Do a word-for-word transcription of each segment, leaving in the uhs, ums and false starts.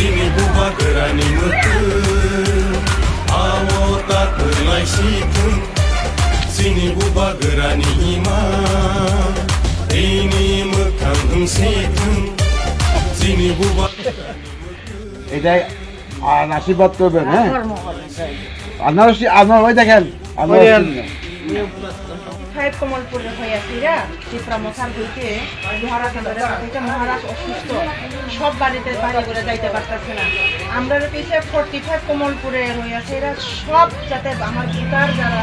Bini bubagrani mwtwng, abo ta kwlai si thung. Chini bubagrani ima, bini mwkhang wng si thung. Chini buba- এটাই আনারসি বাদ করবেন, হ্যাঁ? আনারসি, আনার ওই দেখেন, আনারসি। ফাইভ কমলপুরের হয়ে আসিরা, ত্রিপুরা মথার হইতে মহারাজ, আমরা হইতে মহারাজ অসুস্থ, সব বাড়িতে বাড়ি করে যাইতে পারতেছে না। আমরা পিছে ফোর্টি ফাইভ কমলপুরে হয়ে আসিরা, সব যাতে আমার ভোটার যারা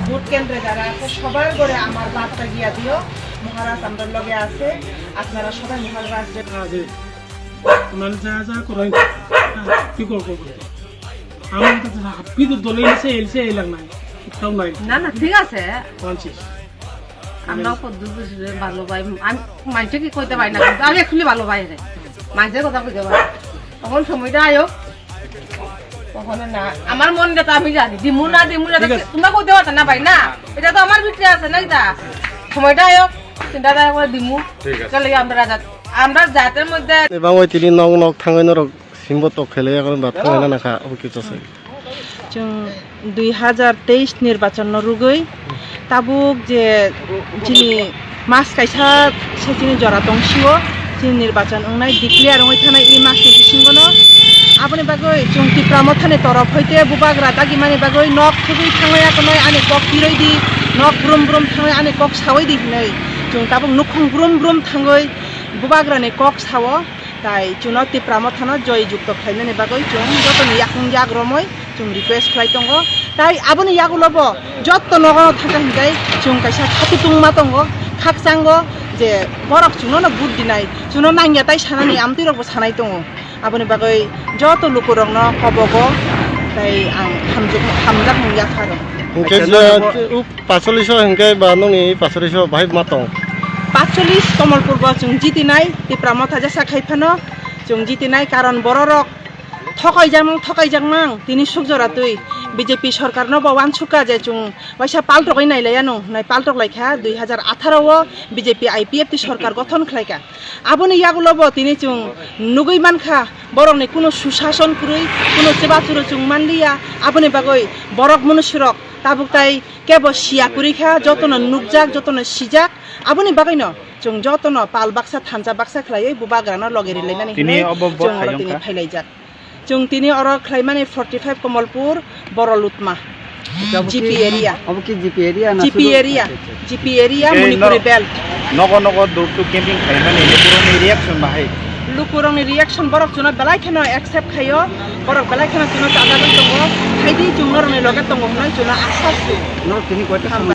ভোট কেন্দ্রে যারা আছে, সবার করে আমার বার্তা গিয়া দিও, মহারাজ আমরার লগে আছে, আপনারা সবাই মহারাজ। মানে যা যা করেন, কি করবো? আমার কাছে হাফি তো দলে এসে এলসে এলাম নাই, একটাও নাই। না, না, ঠিক আছে। মানছি। আমরাও কত দূর বুঝলে ভালো পাই। আমি মানছে কি কইতে পারি না, কিন্তু আমি actually ভালো পাই রে। মানছে কথা কইতে পারি। তখন সময়টা আয়ো। তখন না, আমার মনটা তো আমি জানি। দিমু না, দিমু না, ঠিক আছে। তোমরা কইতে পারতো না ভাই, না। এটা তো আমার ভিতরে আছে, না এটা? সময়টা আয়ো, চিন্তা ধারা করে দিমু। ঠিক আছে। চলে আমরা রাজা, আমরা জাতের মধ্যে Bang bai tini nok nok thangwi norok simbo tok khailai ya, ba thangwi na nakha, obo kisa se. Chwng dui hazar teis nirbachon no rwgwi tabuk je chini mas kaisa se chini jora tong sio, chini nirbachon wngnai declare wngwi thanai e mas ni bisingo no. Aboni bagwi chwng Tipra Mothani torof hoite bubagra dagimani bagwi nok thugwi thangwi akonoi ani kok tiroi di, nok brum brum thangwi ani kok sawi di hinwi chwng tabuk nukhung brum brum thangwi bubagrani kok sao. Tai chuno Tipra Mothano joy jukto khlainani bagwi chwng jotoni yakung yagromwi chwng request khlai tongo. Tai aboni yagulo bo jotto nogono thangkha hinkai chwng kaisa khati tungma tongo, khakchango je borok chunono vote dinai, chuno nangya tai sanani amtwi rokbo sanai tongo. Aboni bagwi joto lukurokno kobogo tai ang hamjak, hamjak mung yapharo. Hwnkhe Acha je, nokbo- Pacholis o hwnkhe ba nokni pacholis o bahai ma tong? Pacholis Komolpur bo chwng jitinai, Tipra Motha jesa khai phano chwng jitinai, karon bororok thokaijak mang, thokaijak mang, tini suk jora twi B J P sorkar no bo uansukha je chwng waisa paltogwi nailaiya nung, nai paltok laikha dui hazar atharo o B J P I P F T sorkar gothon khlaikha. Aboni yagulo bo tini chwng nugwi mankha, borokni kuno susason kwrwi, kuno chebachuro chwng manliya, aboni bagwi borok munusurok tabuk tai kebo siya kwrwi kha, jotono nukjak, jotono sijak, aboni bagwino chwng jotono pal baksa thansa baksa khlaiwi bubagrano loge rilainani Tini hinwi obo bo chwng oro tini khayong kha. Phailaijak. Chwng tini oro khlaimani forty five Komolpur, Borolutma, Abo ki, G P area. Abo ki G P area na G P sudu? Area, Acha, acha. G P area, Ei, Manipuri no-, belt. Nogo nogo door to camping khlaimani lukurokni reaction bahai? Lukurokni reaction borok chwngno belai kheno accept khaio, borok belai kheno chwngno chajagwi tongo, haidi chwng norokni loge tongo hwnwi chwngno aswk se. Norok tini koita Hambai.